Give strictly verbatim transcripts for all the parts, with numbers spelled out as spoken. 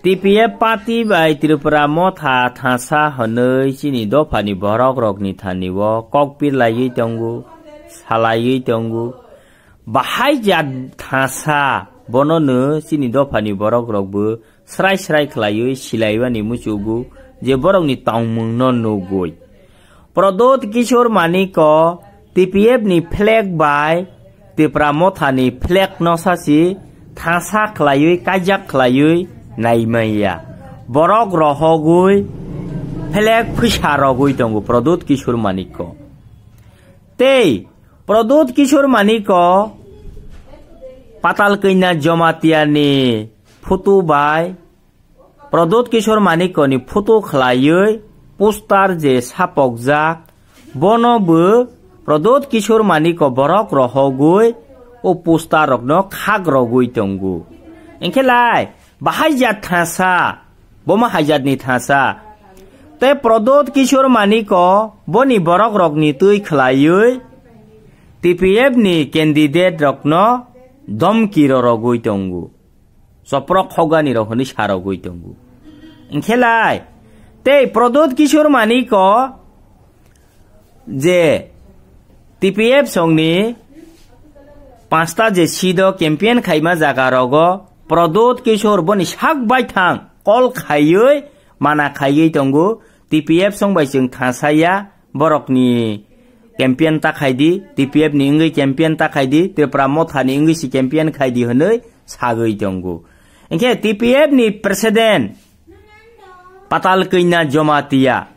T P F party bai Tripura Motha thangsa hwnwi chini dophani borok rokni thani o kok pirlaiwi tongo, salaiwi tongo. Bahai jat thangsa bono no chini dophani borok rokbo srai srai khlaiwi silaimani muchugo je borokni tongmung no nugwi. Pradyot Kishore Manik o T P F ni flag bai Tipra Motha ni flag no sachi thangsa khlaiwi kaijak khlaiwi naimaya. Borok rohogwi flag phisa rogwi tongo Pradyot Kishore Manik o. Tei Pradyot Kishore Manik o Patal Kanya Jamatia ni photo bai Pradyot Kishore Manik o ni photo khlaiwi poster je sapokjak, bono bo Pradyot Kishore Manik o borok rohogwi o poster rokno khak rogwi tongo. Hinkhe lai bahai jat thangsa, bomo hai jat ni thangsa. Tei Pradyot Kishore Manik o boni borok rokni twi khlaiwi T P F ni candidate rokno domki rorogwi tongo. Choprok khogani rok hwnwi sarogwi tongo. Hinkhe lai tei Pradyot Kishore Manik o je T P F songni pansta je seat o campaign khaima jaga rogo Pradyot Kishore boni sak baithang call khaiwi mana khaiwi tongo. T P F song bai chwng thangsa ya, borokni campaign ta khai di, T P F ni wngwi campaign ta khai di, Tripura Motha ni wngwi si campaign khai di hwnwi sagwi tongo. Hinkhe T P F ni president Patal Kanya Jamatia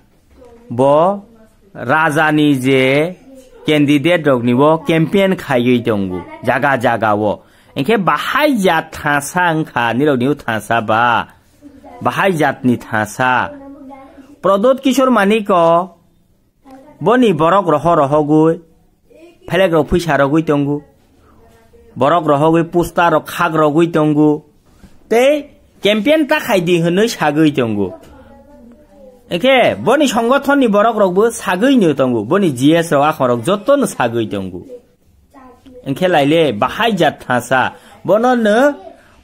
bo raja ni je candidate rok ni bo campaign khaiwi tongo jaga jaga o. Hinkhe bahai jat thangsa wngkha nirok ni o thangsa ba, bahai jat ni thangsa. Pradyot Kishore Manik o boni borok roho rohogwi, phelek rok phuisa rogwi tongo, borok rohogwi poster rok khak rogwi tongo, tei campaign ta khai di hwnwi sagwi tongo. Hinkhe boni songothon ni borok rokbo sagwi no tongo, boni G S rok akhorok joto no sagwi tongo. Hinkhe laile bahai jat thangsa. Bono no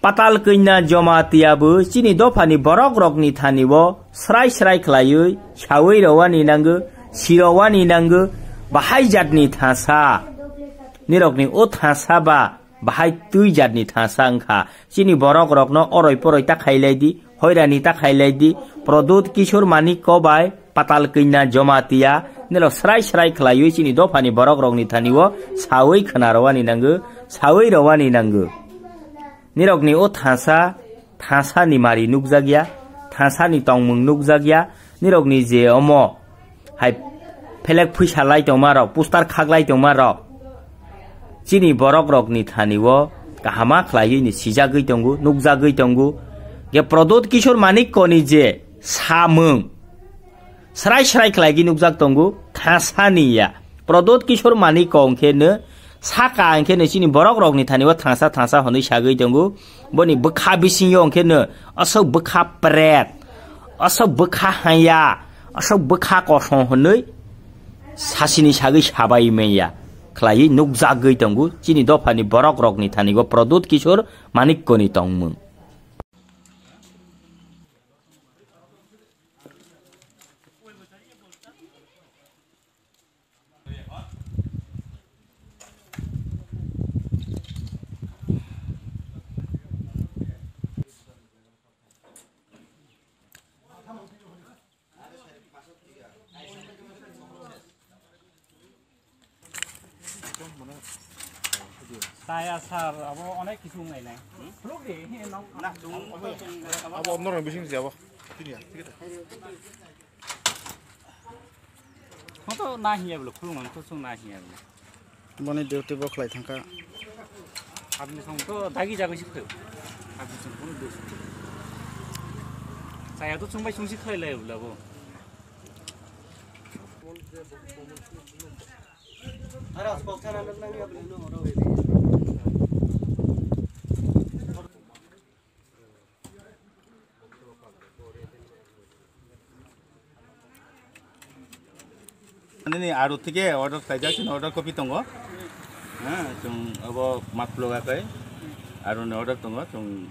Patal Kanya Jamatia bo chini dophani borok rokni thani o srai srai khlaiwi sawi rowani nango, sirowani nango, bahai jatni thangsa. Nirokni o thangsa ba bahai twi jatni thangsa wngkha. Chini borok rokno oroi poroi ta khailai di, hoirani ta khailai di, Pradyot Kishore Manik o bai Patal Kanya Jamatia, nirok srai srai khlaiwi chini dophani borok rokni thani o sawi khna rowani nango, sawi rowani nango. Nirokni o thangsa, thangsa ni mari nukjak ya, thangsa ni tongmung nukjak ya, nirokni je omo hai phelek phuisa lai tongma rok, poster khak lai tongma rok, chini borok rokni thani o kahama khlaiwi ni sijagwi tongo, nukjagwi tongo. Ge Pradyot Kishore Manik o ni je samung srai srai khlaigwi nukjak tongo, thangsa ni ya. Pradyot Kishore Manik o hwnkhe no saka hwnkhe no chini borok rokni thani o thangsa thangsa hwnwi sagwi tongo. Boni bwkha bising yo hwnkhe no aswk bwkha pret, aswk bwkha haya, aswk bwkha kosom hwnwi sasini sagwi sabai manya khlaiwi nukjagwi tongo chini dophani borok rokni thani o Pradyot Kishore Manik o ni tongmung. Taya sir, abo onek kisu wngnai nai. Abo norok bising si abo. Mo to na hiya bolo, khulung ang to sung na hiya bolo. Boni duty bo khlai thangkha. Abni song to dagi jaga si khayo. Abni song kono dos. Saya to sung bai sung si khlai lai bolo bo. Nini aro thike order khaijak, chini order copy tongo. Ha, chwng abo mat ploga kai. Aro ni order tongo, chwng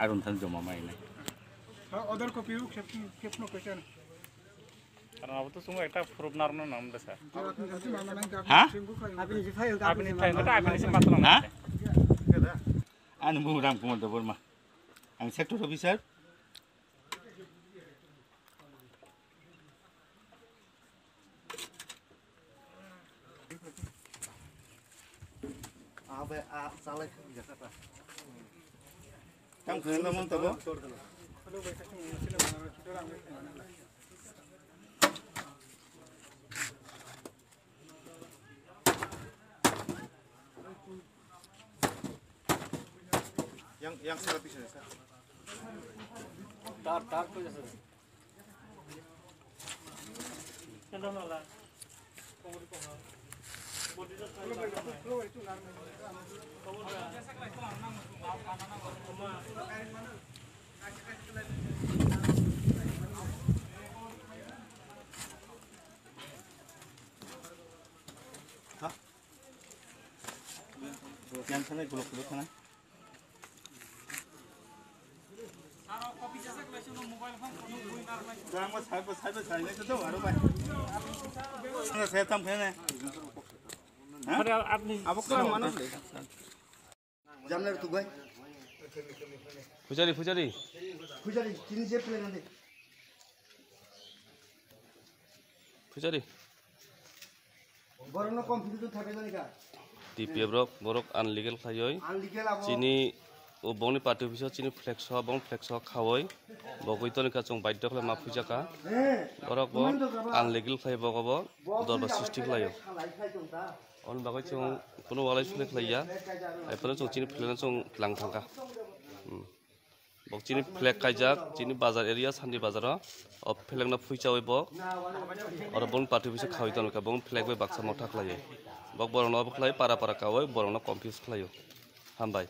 aro thang joma mai nai. Other copy-o khep-, khepno kwchang. Karon abo to chwng ekta proof narwkna nang de, sir. Apni je phai, apni je phai, apni je phai, apni je phai, apni je phai. Ha? Ani mung Ram Kumar Debbarma. Ang sector officer. Abe a salai khum jakata. Tam khun lo mung tabo. Yang yang sara pisah sir. Tar tar ko jasa. Yang sana gulok gulok sana. Pare apni Jamler tu bai. Pujari, pujari. Pujari, tini je plan ande. Pujari. Borokno kom philwtwi thaibai jani ka? T P F rok borok unlegal khlaioi. Unlegal abo. Chini o bongni party office o chini flex o, bong flex o khaoi. Bogwi toni ka chwng baidhyo khlai ma phuijaka. Eh, borok bo unlegal khlai bogo bo dorbar srishti khlaio. Khalai khlai tong ta. On bagwi chwng kunu walai sule khlaiya. Aifano chwng chini flag no chwng tlang thangkha. Hmm. Bo chini flag kaijak, chini bazar area, Sandi bazar o. O flag no phuichawi bo. Oro bong party office khawi tongkha, bong flag bai baksa motha khlaiwi. Bok borok no obo khlai para para kawi borok no confuse khlaio. Hambai.